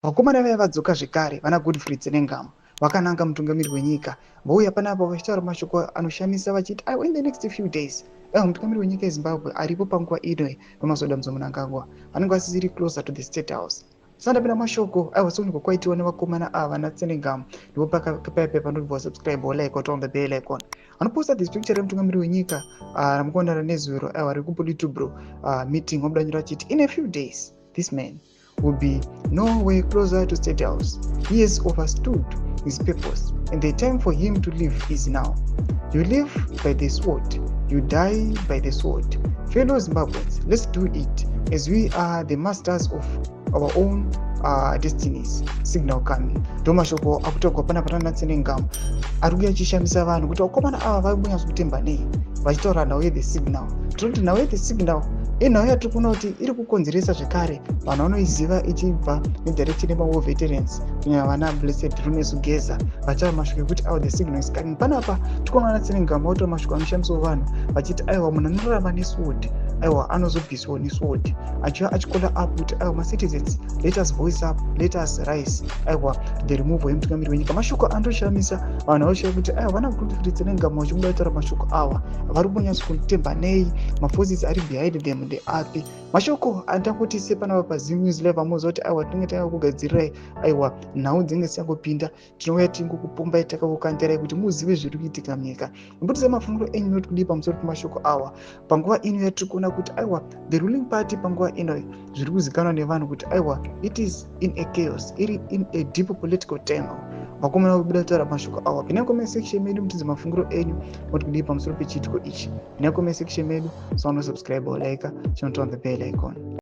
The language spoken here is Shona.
Vakomana vaya vadzoka zvekare, vana Godfrey Tsenengamu vakananga mutungamiri wenyika. Vouya panapa vachitaura mashoko anoshamisa vachiti aiwa, in the next few days, aiwa, mutungamiri wenyika yeZimbabwe aripo panguva ino, VaEmmerson Dambudzo Mnangagwa, vanenge vasisiri closer to the State House. Sandapinda mashoko, aiwa, sekunyorwa kwaitiwa nevakomana ava naTsenengamu, ndipo pakapaipai panobva subscribe or like or on the bell icon. Vanoposta this picture remutungamiri wenyika ramukuonana nezuro, aiwa, riri kuPolitburo meeting. Vamudanyura achiti in a few days this man will be nowhere closer to State House. He has overstood his purpose and the time for him to live is now. You live by the sword, you die by the sword. Fellow Zimbabweans, let's do it as we are the masters of our own destinies. Signal coming. Ndo mashoko akutaurwa panapa nanaTsenengamu ari kuuya achishamisa vanhu kuti vakomana ava vaimbonyatsokutemba nei vachitaura nhau yethe signal. Tinoti nhau yethe signal inhau yatiri kuona kuti iri kukonzeresa zvekare. Vanhu vanoiziva ichibva nedirection yemawar veterans, kunyanya vana Blessed Runesu Geza, vachitaura mashoko ekuti aiwa, the signal is coming. Panapa tikuona naTsenengamu vautaura mashoko anoshamisawo vanhu vachiti aiwa, munhu anorarama nesword, aiwa, anozobviswawo nesword, achiva achicalla up kuti aiwa, macitizens, let us voice up, let us rise, aiwa, the removal yemutungamiri wenyika. Mashoko andoshamisa vanhu vachia kuti aiwa, vana Godfrey Tsenengamu vachibuda kutaura mashoko awa, vari kunyatsokutemba nei? Maforces ari behind them ndeapi? Mashoko andangoti sepanapa paZim News Live, amuziva kuti aiwa, tinenge takakugadzirirai, aiwa, nhau dzinenge dzichangopinda, tinouya tingokupombai, takakukandirai kuti muzive zviri kuitika munyika. Mbutise mafungiro enyu noti kudii pamusoro pemashoko awa panguva ino yatiri kuona kuti aiwa, the ruling party panguva ino zviri kuzikanwa nevanhu kuti aiwa, it is in a chaos, iri in a deep political turmoil. Vakomana vabuda kutaura mashoko awa. Pinai comment section medu, mutidze mafungiro enyu moti kudii pamusoro pechiitiko ichi. Pinai comment section medu, so subscribe or like, chinoturn on the bell icon.